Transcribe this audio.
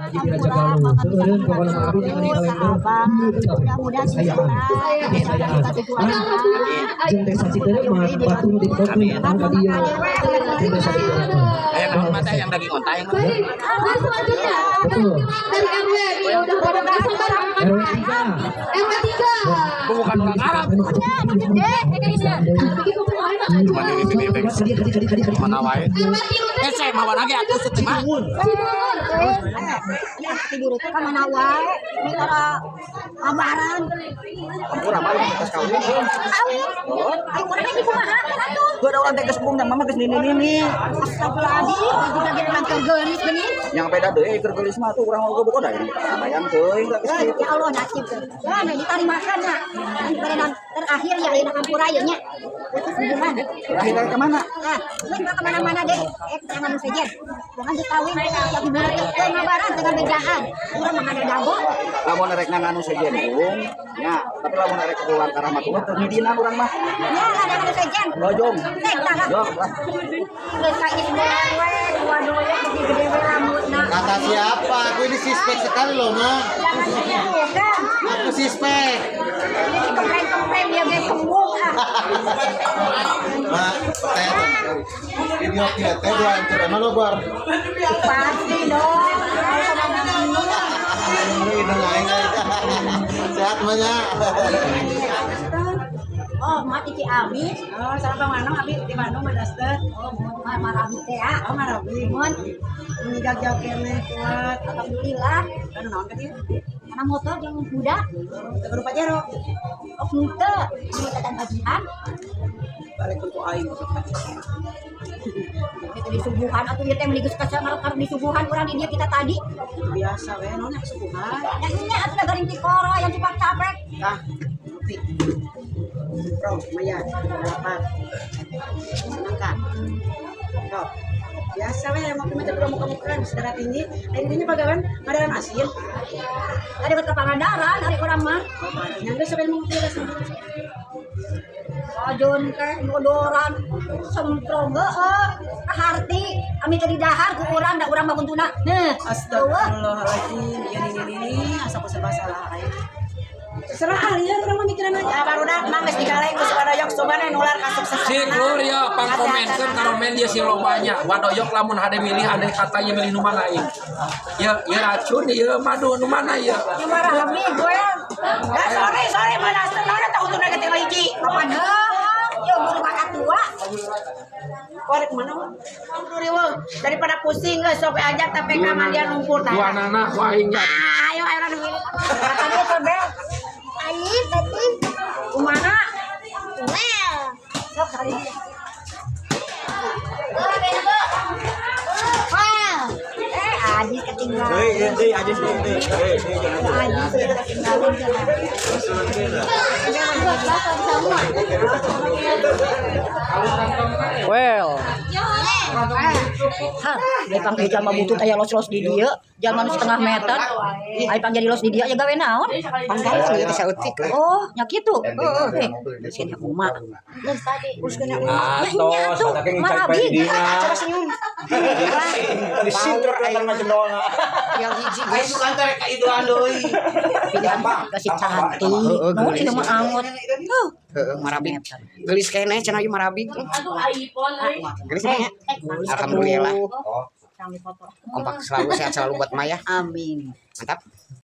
Haji Raja Galuh. Seueureun pokona mah abdi ningali kalender. Mudah-mudahan Sayaan. Sayaan. Jeung Desa Citeureup mah batur nu dipotong datang ka dieu. Jeung Desa Citeureup mah. Aya naon mah teh yang daging onta yang Baik, dan selanjutnya Betul. dari RW nih udah pada nggak sabar. RW 3. RW 3. Bukan orang Arab. Cuma di sini teh. Mana wae. RW 3. Eh, saya mawa lagi atuh setengah. Cibungur. Ya, tidur itu ka mana wae, mitra kabaran. Ampura mah geus kawin. Kawin. Ayo urang teh kumaha kan atuh. Gua ada orang teh geus bung mama geus nini-nini. Astagfirullahaladzim, juga ge urang keur geulis geuning. Yang beda deui keur geulis mah tuh urang oge boga da bayang teuing geus Ya, kitu. ya Allah nasib teh. Ya, nah ditari makan nya. Kan terakhir ya ayeuna hampura ieu nya. Putus hubungan. Terakhir ke mana? Ah, geus mah kemana-mana deh. Eh, jangan nu sejen. Jangan dikawin teh yang bulan teh teu ngabaran teu ngabejaan. Urang mah ada dago. Lamun erek nganu sejen bung, nya, tapi lamun erek keluar ka rahmatullah teu ngidinan urang mah. Ya, ada anu sejen. Lojong. Sek tah. Jong lah. Geus ka isbulan we, dua doyok beuki gede we rambutna. Kata siapa? Aku ini sispek sekali loh, Ma. Jangan gitu kan. Aku sispek. Ini kempreng-kempreng dia ge kembung ah. Ma, pertanyaan. Video kita teh dua ancer emang lo bar. Pasti dong. Ini aing. Sehat Manya. Oh, mati Ciamis. Oh, salah Bang Manong, abi di Bandung mah daster. Oh, mun mah marabi teh ah. Oh, marabi. Mun Meninggal jauh kene kuat. Alhamdulillah. Anu naon ka dieu? Karena motor jeung kuda. Teu baru Pajero. Oh, henteu. Mun teh tagihan. Balik ku aing. Itu disuguhan atuh ieu teh meuni geus kasar karep disuguhan urang di dieu kita tadi. Itu biasa we, naon yang suguhan. Ya nya atuh da garing tikoro yang cepat capek. Tah, kopi. Bro, lumayan, delapan. Semangka. Sok. Biasa we, mau mah teu muka-mukaan darah tinggi. Ari dinya pagawan ngadaran asin. Ada ke Pangandaran ari urang mah. Yang geus sampe mau ngopi Ajon teh ngodoran semprong heueuh kaharti ami teh didahar ku urang da urang mah kuntuna. Heuh. Astagfirullahaladzim, ya ini asa ku serba salah aing. Terserah ah, lieur urang mah mikiran aja. Ah, barudak mah geus dikaleng ku Wadoyok subana nular kasuksesan. Sik lur ya pangkomenkeun karomen dia si lobanya. Wadoyok lamun hade milih andai katanya milih nu mana ieu. Ya ya racun ya madu nu mana ya. Ya marami gue. Ya sore sore mana naon eta untungna ge tinggal hiji. Kapan heuh? Yo buru kakak tua. Korek mana? Riweuh daripada pusing geus sok ajak tapi ka mandian lumpur tah. Dua nana ku aing ya. Ah, ayo ayo urang milih. Katanya sobe. Alif, berarti Kumaha? Well. Sok kali dia. Well. Eh, Adis ketinggalan. Deui, deui aja sih, deui. Deui, deui jangan. Adis ketinggalan. Well, Hah, ai pang jalma butut aya los-los di dieu, jalma nu setengah meter. Ai pang jadi los di dieu ya gawe naon? Panggalan ieu teh saeutik. Oh, nya kitu. Heeh. Sieun kumaha? Atos, Marabi. Coba senyum. Di sintruk datang mah jendolna. Yang hiji Ayo guys. bukan tarik ka iduan deui. Kasih cantik. Nuhun ieu mah angot. Tuh. Heeh, marabi. Geulis keneh cenah ieu marabi. Geulis nya. Alhamdulillah. Kompak selalu, sehat selalu buat Maya. Amin. Mantap.